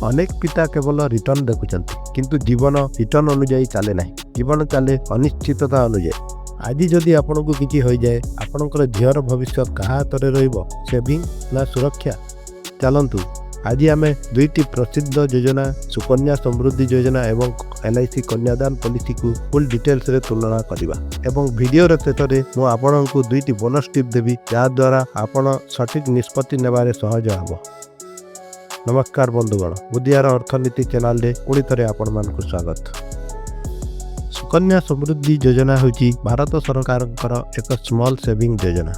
ଅନେକ ପିତା କେବଳ ରିଟର୍ଣ୍ଣ ଦେଖୁଛନ୍ତି, କିନ୍ତୁ ଜୀବନ ରିଟର୍ଣ୍ଣ ଅନୁଯାୟୀ ଚାଲେ ନାହିଁ। ଜୀବନ ଚାଲେ ଅନିଶ୍ଚିତତା ଅନୁଯାୟୀ। ଆଜି ଯଦି ଆପଣଙ୍କୁ କିଛି ହୋଇଯାଏ, ଆପଣଙ୍କର ଝିଅର ଭବିଷ୍ୟତ କାହା ହାତରେ ରହିବ? ସେଭିଂ ନା ସୁରକ୍ଷା? ଚାଲନ୍ତୁ, ଆଜି ଆମେ ଦୁଇଟି ପ୍ରସିଦ୍ଧ ଯୋଜନା, ସୁକନ୍ୟା ସମୃଦ୍ଧି ଯୋଜନା ଏବଂ ଏଲ୍ଆଇସି କନ୍ୟାଦାନ ପଲିସିକୁ ଫୁଲ୍ ଡିଟେଲ୍ସରେ ତୁଳନା କରିବା ଏବଂ ଭିଡ଼ିଓର ଶେଷରେ ମୁଁ ଆପଣଙ୍କୁ ଦୁଇଟି ବୋନସ୍ ଟିପ୍ ଦେବି, ଯାହାଦ୍ୱାରା ଆପଣ ସଠିକ୍ ନିଷ୍ପତ୍ତି ନେବାରେ ସହଜ ହେବ। ନମସ୍କାର ବନ୍ଧୁଗଣ, ବୁଦ୍ଧିଆର ଅର୍ଥନୀତି ଚ୍ୟାନେଲରେ ପୁଣି ଥରେ ଆପଣମାନଙ୍କୁ ସ୍ୱାଗତ। ସୁକନ୍ୟା ସମୃଦ୍ଧି ଯୋଜନା ହେଉଛି ଭାରତ ସରକାରଙ୍କର ଏକ ସ୍ମଲ୍ ସେଭିଂ ଯୋଜନା,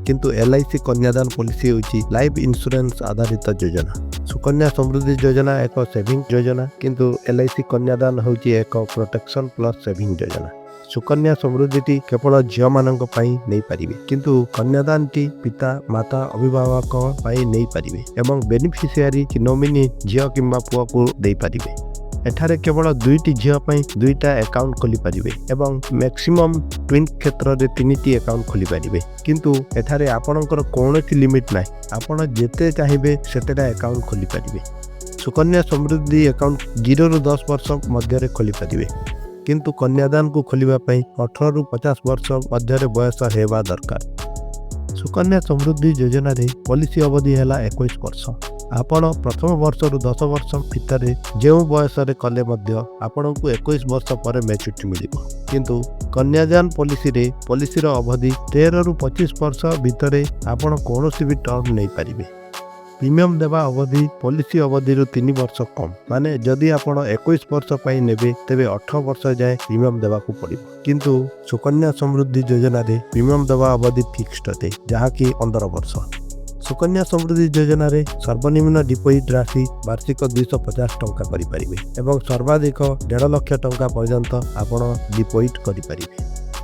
କିନ୍ତୁ ଏଲ୍ଆଇସି କନ୍ୟାଦାନ ପଲିସି ହେଉଛି ଲାଇଫ୍ ଇନ୍ସୁରାନ୍ସ ଆଧାରିତ ଯୋଜନା। ସୁକନ୍ୟା ସମୃଦ୍ଧି ଯୋଜନା ଏକ ସେଭିଂ ଯୋଜନା, କିନ୍ତୁ ଏଲ୍ଆଇସି କନ୍ୟାଦାନ ହେଉଛି ଏକ ପ୍ରୋଟେକ୍ସନ୍ ପ୍ଲସ୍ ସେଭିଂ ଯୋଜନା। ସୁକନ୍ୟା ସମୃଦ୍ଧିଟି କେବଳ ଝିଅମାନଙ୍କ ପାଇଁ ନେଇପାରିବେ, କିନ୍ତୁ କନ୍ୟାଦାନଟି ପିତା, ମାତା, ଅଭିଭାବକ ପାଇଁ ନେଇପାରିବେ ଏବଂ ବେନିଫିସିଆରୀ ନୋମିନି ଝିଅ କିମ୍ବା ପୁଅକୁ ଦେଇପାରିବେ। ଏଠାରେ କେବଳ ଦୁଇଟି ଝିଅ ପାଇଁ ଦୁଇଟା ଆକାଉଣ୍ଟ ଖୋଲିପାରିବେ ଏବଂ ମ୍ୟାକ୍ସିମମ୍ ଟ୍ୱିନ୍ କ୍ଷେତ୍ରରେ ତିନିଟି ଆକାଉଣ୍ଟ ଖୋଲିପାରିବେ। କିନ୍ତୁ ଏଠାରେ ଆପଣଙ୍କର କୌଣସି ଲିମିଟ୍ ନାହିଁ। ଆପଣ ଯେତେ ଚାହିଁବେ ସେତେଟା ଆକାଉଣ୍ଟ ଖୋଲିପାରିବେ। ସୁକନ୍ୟା ସମୃଦ୍ଧି ଆକାଉଣ୍ଟ 0ରୁ 10 ବର୍ଷ ମଧ୍ୟରେ ଖୋଲିପାରିବେ, କିନ୍ତୁ କନ୍ୟାଦାନକୁ ଖୋଲିବା ପାଇଁ 18ରୁ 50 ବର୍ଷ ମଧ୍ୟରେ ବୟସ ହେବା ଦରକାର। ସୁକନ୍ୟା ସମୃଦ୍ଧି ଯୋଜନାରେ ପଲିସି ଅବଧି ହେଲା 21 ବର୍ଷ। ଆପଣ ପ୍ରଥମ ବର୍ଷରୁ 10 ବର୍ଷ ଭିତରେ ଯେଉଁ ବୟସରେ କଲେ ମଧ୍ୟ ଆପଣଙ୍କୁ 21 ବର୍ଷ ପରେ ମ୍ୟାଚୁରିଟି ମିଳିବ। କିନ୍ତୁ କନ୍ୟାଦାନ ପଲିସିରେ ପଲିସିର ଅବଧି 13ରୁ 25 ବର୍ଷ ଭିତରେ ଆପଣ କୌଣସି ବି ଟର୍ମ ନେଇପାରିବେ। ପ୍ରିମିୟମ୍ ଦେବା ଅବଧି ପଲିସି ଅବଧିରୁ 3 ବର୍ଷ କମ୍। ମାନେ ଯଦି ଆପଣ 21 ବର୍ଷ ପାଇଁ ନେବେ, ତେବେ 18 ବର୍ଷ ଯାଏଁ ପ୍ରିମିୟମ୍ ଦେବାକୁ ପଡ଼ିବ। କିନ୍ତୁ ସୁକନ୍ୟା ସମୃଦ୍ଧି ଯୋଜନାରେ ପ୍ରିମିୟମ୍ ଦେବା ଅବଧି ଫିକ୍ସଡ ଅଟେ, ଯାହାକି 15 ବର୍ଷ। ସୁକନ୍ୟା ସମୃଦ୍ଧି ଯୋଜନାରେ ସର୍ବନିମ୍ନ ଡିପୋଜିଟ୍ ରାଶି ବାର୍ଷିକ 250 ଟଙ୍କା କରିପାରିବେ ଏବଂ ସର୍ବାଧିକ 1.5 ଲକ୍ଷ ଟଙ୍କା ପର୍ଯ୍ୟନ୍ତ ଆପଣ ଡିପୋଜିଟ୍ କରିପାରିବେ।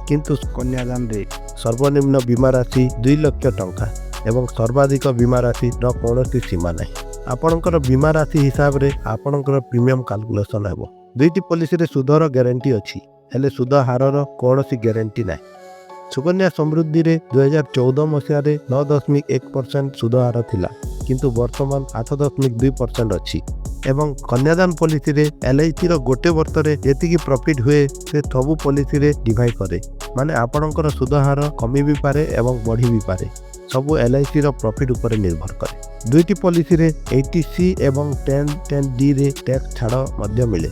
କିନ୍ତୁ କନ୍ୟାଦାନରେ ସର୍ବନିମ୍ନ ବୀମା ରାଶି 2 ଲକ୍ଷ ଟଙ୍କା ଏବଂ ସର୍ବାଧିକ ବୀମା ରାଶିର କୌଣସି ସୀମା ନାହିଁ। ଆପଣଙ୍କର ବୀମା ରାଶି ହିସାବରେ ଆପଣଙ୍କର ପ୍ରିମିୟମ୍ କାଲକୁଲେସନ୍ ହେବ। ଦୁଇଟି ପଲିସିରେ ସୁଧର ଗ୍ୟାରେଣ୍ଟି ଅଛି, ହେଲେ ସୁଧ ହାରର କୌଣସି ଗ୍ୟାରେଣ୍ଟି ନାହିଁ। ସୁକନ୍ୟା ସମୃଦ୍ଧିରେ 2014 ମସିହାରେ 9.1% ସୁଧ ହାର ଥିଲା, କିନ୍ତୁ ବର୍ତ୍ତମାନ 8.2% ଅଛି ଏବଂ କନ୍ୟାଦାନ ପଲିସିରେ ଏଲ୍ଆଇସିର ଗୋଟେ ବର୍ଷରେ ଯେତିକି ପ୍ରଫିଟ୍ ହୁଏ, ସେ ସବୁ ପଲିସିରେ ଡିଭାଇଡ୍ କରେ। ମାନେ ଆପଣଙ୍କର ସୁଧ ହାର କମି ବି ପାରେ ଏବଂ ବଢ଼ି ବି ପାରେ। ସବୁ ଏଲ୍ଆଇସିର ପ୍ରଫିଟ୍ ଉପରେ ନିର୍ଭର କରେ। ଦୁଇଟି ପଲିସିରେ 80C ଏବଂ 10 10Dରେ ଟ୍ୟାକ୍ସ ଛାଡ଼ ମଧ୍ୟ ମିଳେ।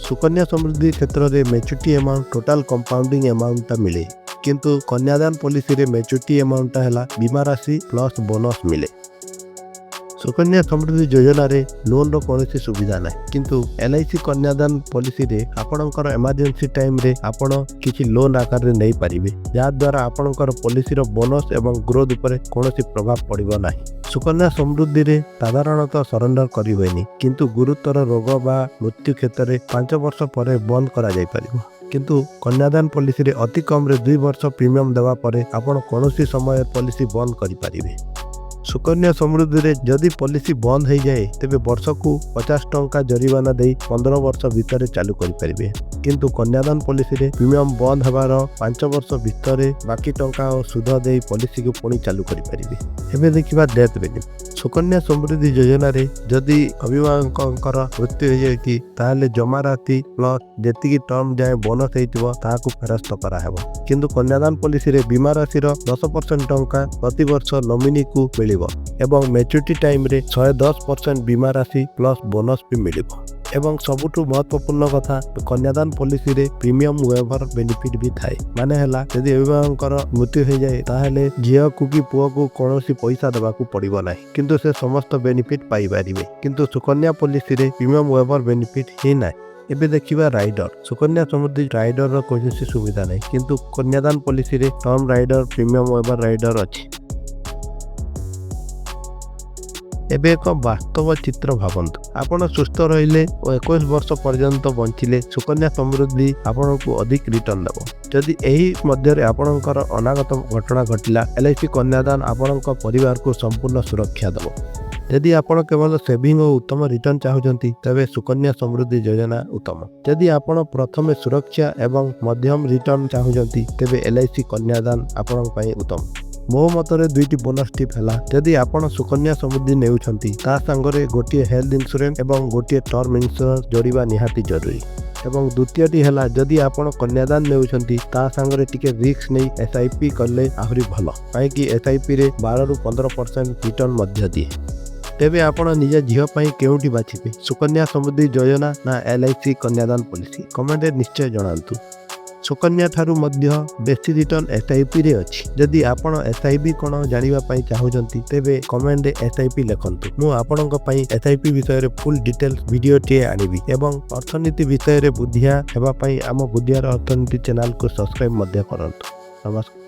ସୁକନ୍ୟା ସମୃଦ୍ଧି କ୍ଷେତ୍ରରେ ମ୍ୟାଚୁରିଟି ଆମାଉଣ୍ଟ ଟୋଟାଲ କମ୍ପାଉଣ୍ଡିଂ ଆମାଉଣ୍ଟଟା ମିଳେ, କିନ୍ତୁ କନ୍ୟାଦାନ ପଲିସିରେ ମ୍ୟାଚୁରିଟି ଆମାଉଣ୍ଟଟା ହେଲା ବୀମା ରାଶି ପ୍ଲସ୍ ବୋନସ୍ ମିଳେ। ସୁକନ୍ୟା ସମୃଦ୍ଧି ଯୋଜନାରେ ଲୋନ୍ର କୌଣସି ସୁବିଧା ନାହିଁ, କିନ୍ତୁ ଏଲ୍ଆଇସି କନ୍ୟାଦାନ ପଲିସିରେ ଆପଣଙ୍କର ଏମର୍ଜେନ୍ସି ଟାଇମ୍ରେ ଆପଣ କିଛି ଲୋନ୍ ଆକାରରେ ନେଇପାରିବେ, ଯାହାଦ୍ୱାରା ଆପଣଙ୍କର ପଲିସିର ବୋନସ୍ ଏବଂ ଗ୍ରୋଥ୍ ଉପରେ କୌଣସି ପ୍ରଭାବ ପଡ଼ିବ ନାହିଁ। ସୁକନ୍ୟା ସମୃଦ୍ଧିରେ ସାଧାରଣତଃ ସରେଣ୍ଡର କରିହୁଏନି, କିନ୍ତୁ ଗୁରୁତର ରୋଗ ବା ମୃତ୍ୟୁ କ୍ଷେତ୍ରରେ 5 ବର୍ଷ ପରେ ବନ୍ଦ କରାଯାଇପାରିବ। କିନ୍ତୁ କନ୍ୟାଦାନ ପଲିସିରେ ଅତି କମ୍ରେ 2 ବର୍ଷ ପ୍ରିମିୟମ୍ ଦେବା ପରେ ଆପଣ କୌଣସି ସମୟରେ ପଲିସି ବନ୍ଦ କରିପାରିବେ। ସୁକନ୍ୟା ସମୃଦ୍ଧିରେ ଯଦି ପଲିସି ବନ୍ଦ ହୋଇଯାଏ, ତେବେ ବର୍ଷକୁ 50 ଟଙ୍କା ଜରିମାନା ଦେଇ 15 ବର୍ଷ ଭିତରେ ଚାଲୁ କରିପାରିବେ। କିନ୍ତୁ କନ୍ୟାଦାନ ପଲିସିରେ ପ୍ରିମିୟମ୍ ବନ୍ଦ ହେବାର 5 ବର୍ଷ ଭିତରେ ବାକି ଟଙ୍କା ଓ ସୁଧ ଦେଇ ପଲିସିକୁ ପୁଣି ଚାଲୁ କରିପାରିବେ। ଏବେ ଦେଖିବା ଡେଥ୍ ବେନିଫିଟ୍। ସୁକନ୍ୟା ସମୃଦ୍ଧି ଯୋଜନାରେ ଯଦି ଅଭିଭାବକଙ୍କର ମୃତ୍ୟୁ ହୋଇଯାଇଛି, ତାହେଲେ ଜମା ରାଶି ପ୍ଲସ୍ ଯେତିକି ଟର୍ମ ଯାଏଁ ବୋନସ୍ ହେଇଥିବ, ତାହାକୁ ଫେରସ୍ତ କରାହେବ। କିନ୍ତୁ କନ୍ୟାଦାନ ପଲିସିରେ ବୀମା ରାଶିର 10% ଟଙ୍କା ପ୍ରତିବର୍ଷ ନୋମିନିକୁ ମିଳିବ ଏବଂ ମ୍ୟାଚୁରିଟି ଟାଇମ୍ରେ 110% ବୀମା ରାଶି ପ୍ଲସ୍ ବୋନସ୍ ବି ମିଳିବ। ଏବଂ ସବୁଠୁ ମହତ୍ତ୍ୱପୂର୍ଣ୍ଣ କଥା, କନ୍ୟାଦାନ ପଲିସିରେ ପ୍ରିମିୟମ୍ ୱେଭର ବେନିଫିଟ୍ ବି ଥାଏ। ମାନେ ହେଲା, ଯଦି ଅଭିଭାବକଙ୍କର ମୃତ୍ୟୁ ହୋଇଯାଏ, ତାହେଲେ ଝିଅକୁ କି ପୁଅକୁ କୌଣସି ପଇସା ଦେବାକୁ ପଡ଼ିବ ନାହିଁ, କିନ୍ତୁ ସେ ସମସ୍ତ ବେନିଫିଟ୍ ପାଇପାରିବେ। କିନ୍ତୁ ସୁକନ୍ୟା ପଲିସିରେ ପ୍ରିମିୟମ୍ ୱେଭର ବେନିଫିଟ୍ ହିଁ ନାହିଁ। ଏବେ ଦେଖିବା ରାଇଡର। ସୁକନ୍ୟା ସମୃଦ୍ଧି ରାଇଡରର କୌଣସି ସୁବିଧା ନାହିଁ, କିନ୍ତୁ କନ୍ୟାଦାନ ପଲିସିରେ term rider, premium waiver rider ଅଛି। ଏବେ ଏକ ବାସ୍ତବ ଚିତ୍ର ଭାବନ୍ତୁ। ଆପଣ ସୁସ୍ଥ ରହିଲେ ଓ 21 ବର୍ଷ ପର୍ଯ୍ୟନ୍ତ ବଞ୍ଚିଲେ, ସୁକନ୍ୟା ସମୃଦ୍ଧି ଆପଣଙ୍କୁ ଅଧିକ ରିଟର୍ଣ୍ଣ ଦେବ। ଯଦି ଏହି ମଧ୍ୟରେ ଆପଣଙ୍କର ଅନାଗତ ଘଟଣା ଘଟିଲା, ଏଲ୍ଆଇସି କନ୍ୟାଦାନ ଆପଣଙ୍କ ପରିବାରକୁ ସମ୍ପୂର୍ଣ୍ଣ ସୁରକ୍ଷା ଦେବ। ଯଦି ଆପଣ କେବଳ ସେଭିଂ ଓ ଉତ୍ତମ ରିଟର୍ଣ୍ଣ ଚାହୁଁଛନ୍ତି, ତେବେ ସୁକନ୍ୟା ସମୃଦ୍ଧି ଯୋଜନା ଉତ୍ତମ। ଯଦି ଆପଣ ପ୍ରଥମେ ସୁରକ୍ଷା ଏବଂ ମଧ୍ୟମ ରିଟର୍ଣ୍ଣ ଚାହୁଁଛନ୍ତି, ତେବେ ଏଲ୍ଆଇସି କନ୍ୟାଦାନ ଆପଣଙ୍କ ପାଇଁ ଉତ୍ତମ। ମୋ ମତରେ ଦୁଇଟି ବୋନସ୍ ଟିପ୍ ହେଲା, ଯଦି ଆପଣ ସୁକନ୍ୟା ସମୃଦ୍ଧି ନେଉଛନ୍ତି, ତା ସାଙ୍ଗରେ ଗୋଟିଏ ହେଲ୍ଥ ଇନ୍ସୁରାନ୍ସ ଏବଂ ଗୋଟିଏ ଟର୍ମ ଇନ୍ସୁରାନ୍ସ ଯୋଡ଼ିବା ନିହାତି ଜରୁରୀ। ଏବଂ ଦ୍ୱିତୀୟଟି ହେଲା, ଯଦି ଆପଣ କନ୍ୟାଦାନ ନେଉଛନ୍ତି, ତା ସାଙ୍ଗରେ ଟିକେ ରିସ୍କ ନେଇ ଏସ୍ଆଇପି କଲେ ଆହୁରି ଭଲ, କାହିଁକି ଏସ୍ଆଇପିରେ 12ରୁ 15% ରିଟର୍ଣ୍ଣ ମଧ୍ୟ ଦିଏ। ତେବେ ଆପଣ ନିଜ ଝିଅ ପାଇଁ କେଉଁଟି ବାଛିବେ, ସୁକନ୍ୟା ସମୃଦ୍ଧି ଯୋଜନା ନା ଏଲ୍ଆଇସି କନ୍ୟାଦାନ ପଲିସି? କମେଣ୍ଟରେ ନିଶ୍ଚୟ ଜଣାନ୍ତୁ। ସୁକନ୍ୟା ଠାରୁ ମଧ୍ୟ ବେଶୀ ରିଟର୍ଣ୍ଣ ଏସ୍ଆଇପିରେ ଅଛି। ଯଦି ଆପଣ ଏସ୍ଆଇପି କ'ଣ ଜାଣିବା ପାଇଁ ଚାହୁଁଛନ୍ତି, ତେବେ କମେଣ୍ଟରେ ଏସ୍ଆଇପି ଲେଖନ୍ତୁ। ମୁଁ ଆପଣଙ୍କ ପାଇଁ ଏସ୍ଆଇପି ବିଷୟରେ ଫୁଲ୍ ଡିଟେଲ୍ସ ଭିଡ଼ିଓଟିଏ ଆଣିବି। ଏବଂ ଅର୍ଥନୀତି ବିଷୟରେ ବୁଦ୍ଧିଆ ହେବା ପାଇଁ ଆମ ବୁଦ୍ଧିଆର ଅର୍ଥନୀତି ଚ୍ୟାନେଲକୁ ସବସ୍କ୍ରାଇବ୍ ମଧ୍ୟ କରନ୍ତୁ। ନମସ୍କାର।